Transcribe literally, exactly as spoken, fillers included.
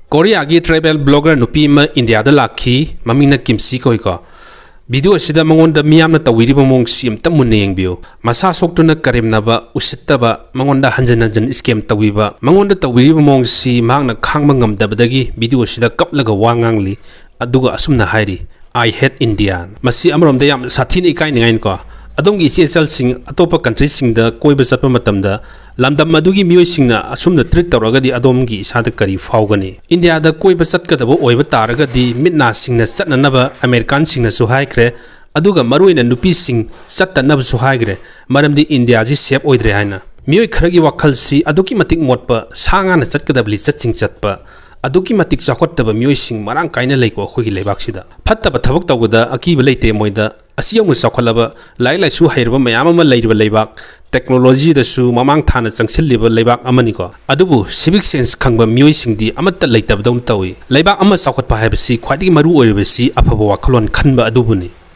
ꯀꯣꯔꯤꯌꯥꯒꯤ travel blogger ꯅꯨꯄꯤ ꯑꯃ ꯏꯟꯗꯤꯌꯥꯗ ꯂꯥꯛꯈꯤ꯫ ꯃꯃꯤꯡꯅ ꯀꯤꯝꯁꯤ ꯀꯧꯏꯀꯣ꯫ ꯚꯤꯗꯤꯑꯣ ꯑꯁꯤꯗ ꯃꯉꯣꯟꯗ ꯃꯤꯌꯥꯝꯅ ꯇꯧꯕꯤꯔꯤꯕ ꯃꯑꯣꯡꯁꯤ ꯑꯝꯇ ꯃꯨꯟꯅ ꯌꯦꯡꯕꯤꯌꯨ꯫ ꯃꯁꯥ ꯁꯣꯛꯇꯨꯅ ꯀꯔꯦꯝꯅꯕ, ꯎꯁꯤꯠꯇꯕ, ꯃꯉꯣꯟꯗ ꯍꯟꯖꯤꯟ ꯍꯟꯖꯤꯟ scam ꯇꯧꯕꯤꯕ, ꯃꯉꯣꯟꯗ ꯇꯧꯕꯤꯔꯤꯕ ꯃꯑꯣꯡꯁꯤ ꯃꯍꯥꯛꯅ ꯈꯥꯡꯕ ꯉꯝꯗꯕꯗꯒꯤ ꯚꯤꯗꯤꯑꯣ ꯑꯁꯤꯗ ꯀꯞꯂꯒ ꯋꯥ ꯉꯥꯡꯂꯤ꯫ ꯑꯗꯨꯒ ꯑꯁꯨꯝꯅ ꯍꯥꯏꯔꯤ, "I hate India"꯫ ꯃꯁꯤ ꯑꯃꯔꯣꯝꯗ ꯌꯥꯝ ꯁꯥꯊꯤꯅ ꯏꯀꯥꯏꯅꯤꯡꯉꯥꯏꯅꯤꯀꯣ꯫ ꯑꯗꯣꯝꯒꯤ ꯏꯆꯦ ꯏꯆꯜꯁꯤꯡ ꯑꯇꯣꯞꯄ countryꯁꯤꯡꯗ ꯀꯣꯏꯕ ꯆꯠꯄ ꯃꯇꯝꯗ ꯂꯝꯗꯝ ꯑꯗꯨꯒꯤ ꯃꯤꯑꯣꯏꯁꯤꯡꯅ ꯑꯁꯨꯝꯅ treat ꯇꯧꯔꯒꯗꯤ ꯑꯗꯣꯝꯒꯤ ꯏꯁꯥꯗ ꯀꯔꯤ ꯐꯥꯎꯒꯅꯤ? ꯏꯟꯗꯤꯌꯥꯗ ꯀꯣꯏꯕ ꯆꯠꯀꯗꯕ ꯑꯣꯏꯕ ꯇꯥꯔꯒꯗꯤ ꯃꯤꯠ ꯅꯥꯁꯤꯡꯅ ꯆꯠꯅꯅꯕ Americanꯁꯤꯡꯅꯁꯨ ꯍꯥꯏꯈ꯭ꯔꯦ, ꯑꯗꯨꯒ ꯃꯔꯨꯑꯣꯏꯅ ꯅꯨꯄꯤꯁꯤꯡ ꯆꯠꯇꯅꯕꯁꯨ ꯍꯥꯏꯈ꯭ꯔꯦ, ꯃꯔꯝꯗꯤ ꯏꯟꯗꯤꯌꯥꯁꯤ safe ꯑꯣꯏꯗ꯭ꯔꯦ ꯍꯥꯏꯅ꯫ ꯃꯤꯑꯣꯏ ꯈꯔꯒꯤ ꯋꯥꯈꯜꯁꯤ ꯑꯗꯨꯛꯀꯤ ꯃꯇꯤꯛ ꯃꯣꯠꯄ, ꯁꯥ ꯉꯥꯅ ꯆꯠꯀꯗꯕ ꯂꯤꯆꯠꯁꯤꯡ ꯆꯠꯄ, ꯑꯗꯨꯛꯀꯤ ꯃꯇꯤꯛ ꯆꯥꯎꯈꯠꯇꯕ ꯃꯤꯑꯣꯏꯁꯤꯡ ꯃꯔꯥꯡ ꯀꯥꯏꯅ ꯂꯩꯀꯣ ꯑꯩꯈꯣꯏꯒꯤ ꯂꯩꯕꯥꯛꯁꯤꯗ꯫ ꯐꯠꯇꯕ ꯊꯕꯛ ꯇꯧꯕꯗ ꯑꯀꯤꯕ ꯂꯩꯇꯦ ꯃꯣꯏꯗ꯫ ꯑꯁꯤ ꯌꯧꯅ ꯆꯥꯎꯈꯠꯂꯕ, ꯂꯥꯏꯔꯤꯛ ꯂꯥꯏꯁꯨ ꯍꯩꯔꯕ ꯃꯌꯥꯝ ꯑꯃ ꯂꯩꯔꯤꯕ ꯂꯩꯕꯥꯛ, technologyꯗꯁꯨ ꯃꯃꯥꯡ ꯊꯥꯅ ꯆꯪꯁꯤꯜꯂꯤꯕ ꯂꯩꯕꯥꯛ ꯑꯃꯅꯤꯀꯣ꯫ ꯑꯗꯨꯕꯨ civic sense ꯈꯪꯕ ꯃꯤꯑꯣꯏꯁꯤꯡꯗꯤ ꯑꯃꯠꯇ ꯂꯩꯇꯕꯗꯧꯅ ꯇꯧꯏ꯫ ꯂꯩꯕꯥꯛ ꯑꯃ ꯆꯥꯎꯈꯠꯄ ꯍꯥꯏꯕꯁꯤ ꯈ꯭ꯋꯥꯏꯗꯒꯤ ꯃꯔꯨ ꯑꯣꯏꯔꯤꯕꯁꯤ ꯑꯐꯕ ꯋꯥꯈꯜꯂꯣꯟ ꯈꯟꯕ ꯑꯗꯨꯕꯨꯅꯤ꯫